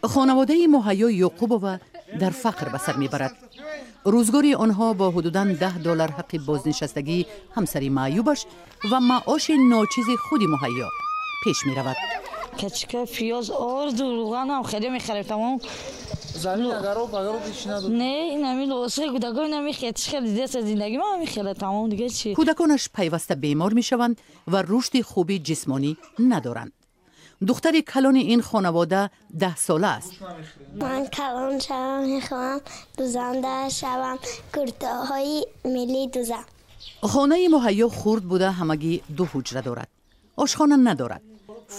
Хонаводаи Муҳайё Ёқубова дар фақр ба сар мебарад. Рӯзгори онҳо бо ҳудудан 10 доллар ҳаққи бознишастагии ҳамсари маъюбаш ва маоши ночизи худи Муҳайё пеш меравад. Качка, пиёз, орду, руғанам хеле мехарем, тамом. Замин, агароб, агароб ҳеч надод. Не, инами либосҳои кӯдакон, инами хетиш хеле деса, зиндагӣ ма ҳами хеле, тамом, дига чӣ? Кӯдаконаш пайваста бемор мешаванд ва рушди хуби ҷисмонӣ надоранд. Духтари калони ин хонавода 10сола аст. Ман калон шавам, мехоҳам дузанда шавам, куртаҳои миллӣ дузам. Хонаи Муҳайё хурд буда, ҳамагӣ ду ҳуҷра дорад, ошхона надорад.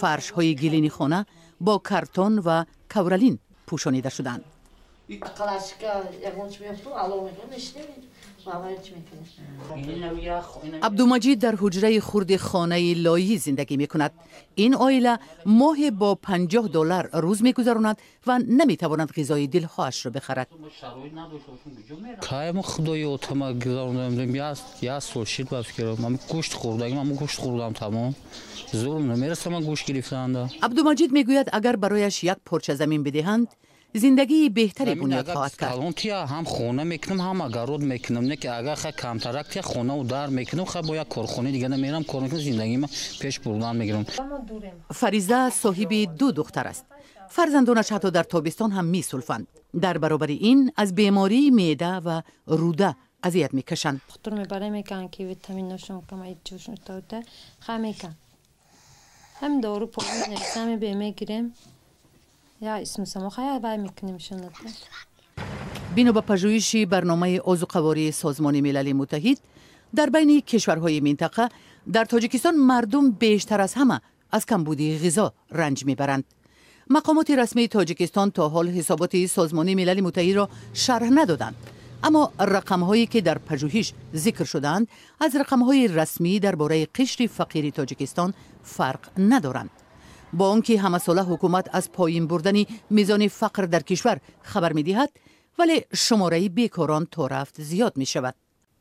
Фаршҳои гилини хона бо картон ва ковролин пӯшонида шудаанд. Қалашка ягон чи меёфту, ало мекунем, мешинем, бабаё чӣ мекунем. Абдумаҷид дар ҳуҷраи хурди хонаи лоӣ зиндагӣ мекунад. Ин оила моҳе бо 50 доллар рӯз мегузаронад ва наметавонад ғизои дилхоҳашро бихарад. Каймо, худои отама, гузарондам, як сол шид, ба фикр ман гӯшт хӯрдагим, ама гӯшт хӯрдам, тамом, зурм намераса ман гӯшт гирифтанда. Абдумаҷид мегӯяд, агар барояш як порча замин бидиҳанд, зиндагии беҳтаре бунёд хоҳад кард. Калон тия, ҳам хона мекунам, ҳам огород мекунам. Не ки агар ха камтарак тия, хонаву дар мекунам, ха бо як корхонаи дига намерам, кор мекунам, зиндагима пеш бурдан мегирам. Фариза соҳиби ду духтар аст. Фарзандонаш ҳатто дар тобистон ҳам месулфанд. Дар баробари ин аз бемории меъда ва рӯда азият мекашанд. Духтур мебарем, мекунанд, ки витаминошон кама, ҷӯшон тота ха мекан, ҳам дору пол менависам, мегирем, я исмусамо хая вай мекунем шоната. Бино ба пажӯҳиши барномаи озуқавории Созмони Милали Муттаҳид, дар байни кишварҳои минтақа дар Тоҷикистон мардум бештар аз ҳама аз камбудии ғизо ранҷ мебаранд. Мақомоти расмии Тоҷикистон то ҳол ҳисоботи Созмони Милали Муттаҳидро шарҳ надоданд, аммо рақамҳое ки дар пажӯҳиш зикр шудаанд, аз рақамҳои расмӣ дар бораи қишри фақири Тоҷикистон фарқ надоранд. Бо он ки ҳамасола ҳукумат аз поин бурдани мизони фақр дар кишвар хабар медиҳад, вале шумораи бекорон то рафт зиёд мешавад.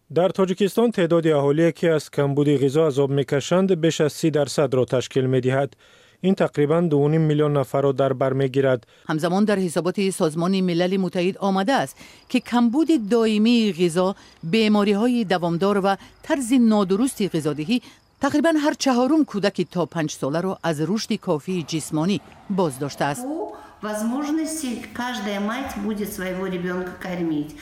Дар Тоҷикистон теъдоди аҳолие, ки аз камбуди ғизо азоб мекашанд, беш аз 30 дарсадро ташкил медиҳад. Ин тақрибан 2,5 миллион нафарро дар бар мегирад. Ҳамзамон дар ҳисоботи Созмони Милали Муттаҳид омадааст, ки камбуди доимии ғизо, бемориҳои давомдор ва тарзи нодурусти ғизодиҳӣ тақрибан ҳар чаҳорум кӯдаки то 5соларо аз рушди кофии ҷисмонӣ боздоштааст. Возможности каждая мать будет своего ребенка кормить.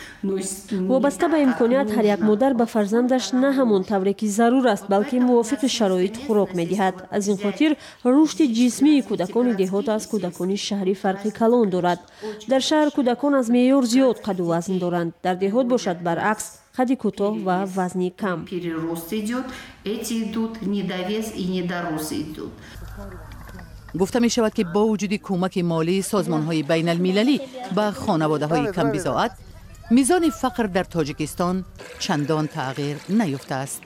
Вобаста ба имконият ҳар як модар ба фарзандаш на ҳамон тавре ки зарур аст, балки мувофиқи шароит хӯрок медиҳад. Аз ин хотир рушди ҷисмии кӯдакони деҳот аз кӯдакони шаҳрӣ фарқи калон дорад. Дар шаҳр кӯдакон аз меъёр зиёд қаду вазн доранд, дар деҳот бошад, баръакс, қади кӯтоҳ ва вазни кам. Перерост идет, эти идут, недовес и недорос идут. Гуфта мешавад, ки бо вуҷуди кӯмаки молии созмонҳои байналмилалӣ ба хонаводаҳои камбизоат, мизони фақр дар Тоҷикистон чандон тағйир наёфтааст.